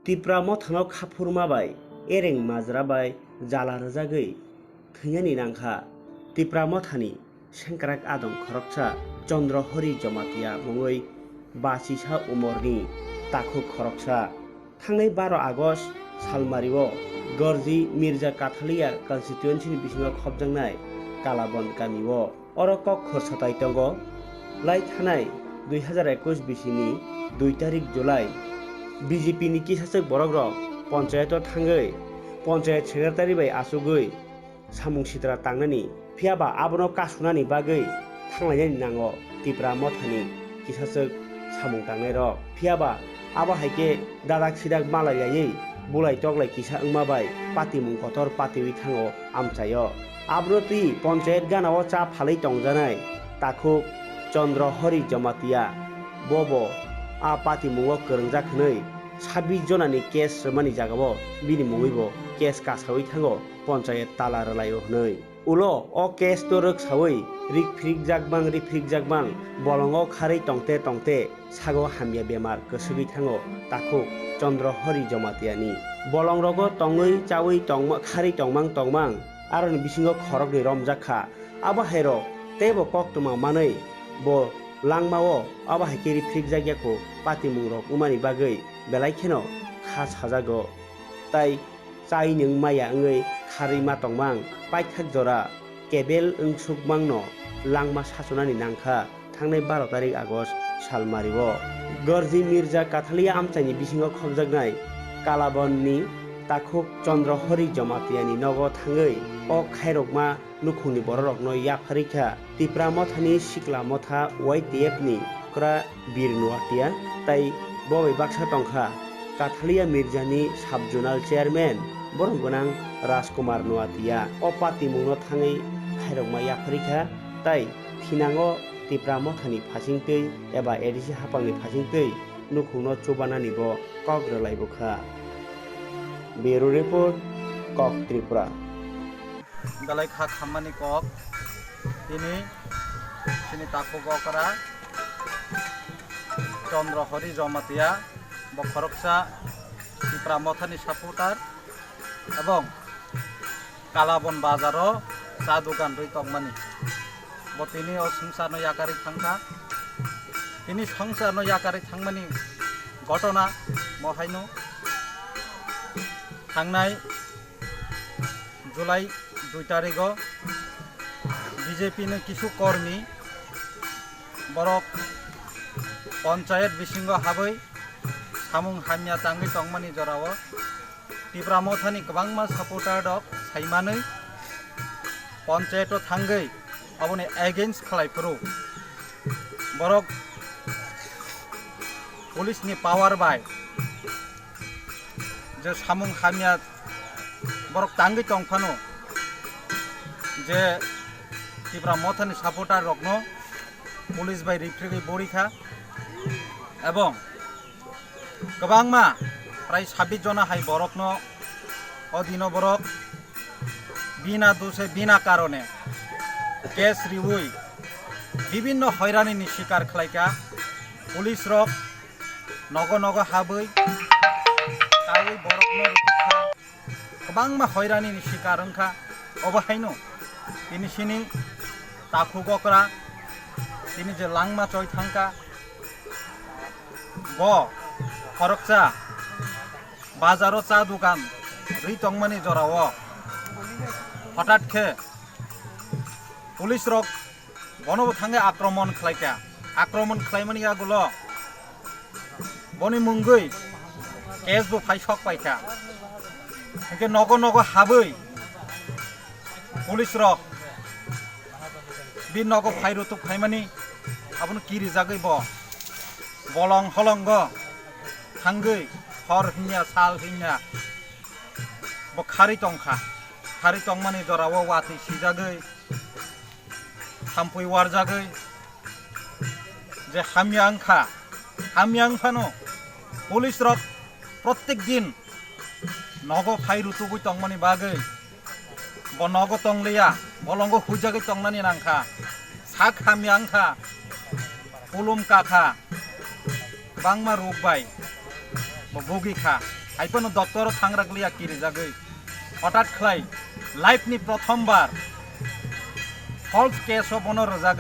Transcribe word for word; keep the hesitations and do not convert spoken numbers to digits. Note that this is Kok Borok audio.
Tipra mothano khaphurma bai ereng majra bai jala rwjagwi thwinani nangkha. Tipra mothani sengkrak adong khoroksa Chandra Hari Jamatia mungwi bachisa umorni takhuk khoroksa. Thangnai baro August salmario Gorji Mirza Kathalia constituency ni bisingo khopjaknai Kalabon kamio. Oro kok khorsa tai tongo. Lai thanai dui hazar ekush bisini dui tarik July, B J P ni kisachwk borokrok ponchayato thangwi ponchayat secretary bai achugwi samung sitra tangnani, phiyaba abono kasunani bagwi thanglainani nango Tipra mothani kisachwk samung tangnairok. Phiyaba abo hai khe dadak sidak malai laiwi bulai toklai kisa wngma bai patimung kotor patiwi thango amchaio. Abro twi ponchayat ganao cha phalwi tongjanai takhuk Chandra Hari Jamatia, bobo a patimungo kwrwngjak hwnwi sabbish jonani case rwmani jagao bini mungwibo case kasawi thango ponchayat tala rwlaio hwnwi. Ulo o case no rwksawi rikphirikjakmang rikphirikjakmang bolongo kharwi tongte tongte sago hamya bemar kwswgwi thango takhuk Chandra Hari Jamatia ni. Bolongrogo tongwi chawi tongma-, kharwi tongmang tongmang aroni bisingo khoroknwi romjak kha. Abo hairok teibo koktwma manwi bo langmao abo hai khe rikphirikjakya kho patimungrok wngmani bagwi belai kheno kha sajago. Tai chai nwng maya wngwi kharwi ma tongmang paithak jora kebel wngsukmangno langma sachonani nangkha thangnai baro tarik August salmario. Gorji Mirza Kathalia amchaini bisingo khopjaknai Kalabonni takhuk Chandra Hari Jamatia ni nogo thangwi o khairokma nukhungni bororokno yapharwi kha. Tipra mothani sikla motha Y T F ni okra Bir Nuatia tai bo bai baksa tongkha Kathalia Mirjani sub-zonal chairman borom gwnang Rajkumar Nuatia. O patimungno thangwi khairokma yapharwi kha tai thinango Tipra mothani phasingtwi eba A D C hapangni phasingtwi nukhungno chubanani bo kok rwlai bwkha. Bureau Report, Kok Tripura. Belai kha khammani kok. Tini chini takhuk okra Chandra Hari Jamatia, bo khoroksa Tipra mothani supporter, ebong Kalabon bazaro cha dukan rwi tongmani. Bo tini o swngcharno yakarwi thangkha. Tini swngcharno yakarwi thangmani ghotona mo haino thangnai July dui tarigo B J P ni kisu kormi borok ponchayat bisingo habwi samung hamya tangwi tongmani jorao Tipra mothani kwbangma supporter rok saimanwi ponchayato thangwi aboni against khlai phuru borok police ni power bai je samung hamya borok tangwi tong phano je Tipra mothani supporter rokno police bai riphrigwi borikha ebong kwbangma prai sabbish jona hai borokno o dino borok bina dose bina karone case riwi bibinno hoiranini sikar khlaikha. Police rok nogo nogo habwi kaui borokno rwkha. Kwbangma hoiranini sikar wngkha. Obo haino tini sini takhuk okra tini je langma choi thangkha, bo khoroksa bazaro cha dukan rwi tongmani jorao hotat khe police rok bono bo thangwi akromon khlaikha. Akromon khlaimani yagulo boni mungwi case bo phai sok paikha. Hinkhe nogo nogo habwi police rok bi nogo phai rutuk phaimani abono kirijagwi bo bolong holongo thangwi hor hinya sal hinya bo kharwi tongkha. Kharwi tongmani jorao watwi sijagwi thampui warjagwi je hamya wngkha, hamya wngphano police rok prottek din nogo phai rutugwi tongmani bagwi bo nogo tongliya, bolongo huijagwi tongnani nangkha, sak hamya wngkha, kulum kakha, bangma ruk bai bo bugikha. Haiphano doctor o thangra gliya kirijagwi. Hothat khlai life ni prothom bar false case o bono rwjagwi